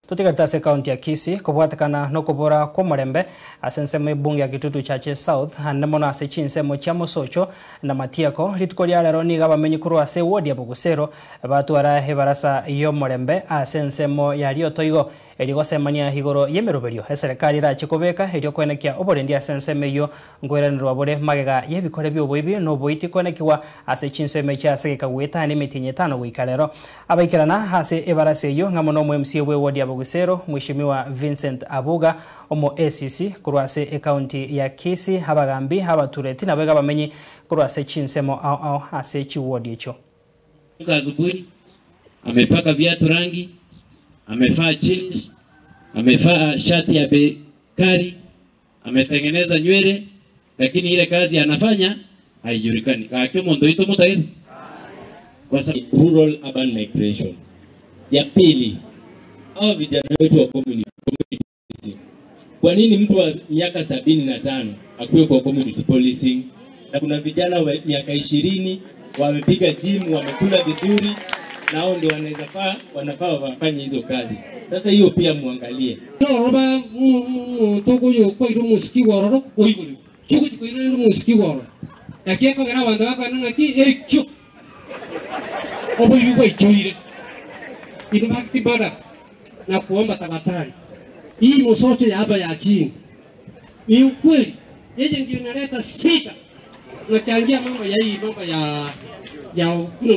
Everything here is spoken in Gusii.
Totigarete ase ekaunti ya Kisii kobwatekana nokobora kw'omorembe ase ensemo y'ebunge ya Kitutu Chache South ande mono ase chinsemo chia Mosocho na Matieko. Rituko ria rero nigo abamenyi korwa ase ewodi ya Bogusero batwara ebarasa y'omorembe ase ensemo ya Riotoigo erio gosemania igoro y'emeroberio eserekari erache kobeka erio koenekia oborendi ase ensemo eyio nkoiranerwa bore magega y'ebikore bi'oboibi na oboiti koenekigwa ase chinsemo echi ase egeka goetania emetienyi etano goika rero. Abaikerana ase ebarasa eyio ng'amo nomo MCA bw'ewodi ya Bogisero, Mweshimiwa Vincent Abuga, omo ACC korwa ase ecounty ya Kisii, abagambi, abatureti naboigo abamenyi korwa ase chinsemo ao ao ase chiwodi echio. Amka asubuhi, amepaka viatu rangi, amevaa jeans, amevaa shati ya bei kali, ametengeneza nywele, lakini ile kazi anafanya haijulikani. Gaki omonto oito motagete? Kwa sababu rural urban migration. Ya pili, hawa vijana wetu wa community, community policing. Kwa nini mtu wa miaka 75 akuwe kwa community policing na kuna vijana wa miaka 20 wamepiga gym, wamekula vizuri, na hao ndio wanaweza faa, wanafaa wafanye hizo kazi. Sasa hiyo pia muangalie. Nororo omonto okoyo koira omosiki ororo oigure chigochi koira rende omosiki ororo naki ekogera abanto bakogenda ng'aki ekio oboibi bwaichoire in fact bada na kuomba tafadhali hii mosocho ya hapa ya chini ni ukweli yeye ndio inaleta shida nachangia mambo ya hii mambo ya ya kuna.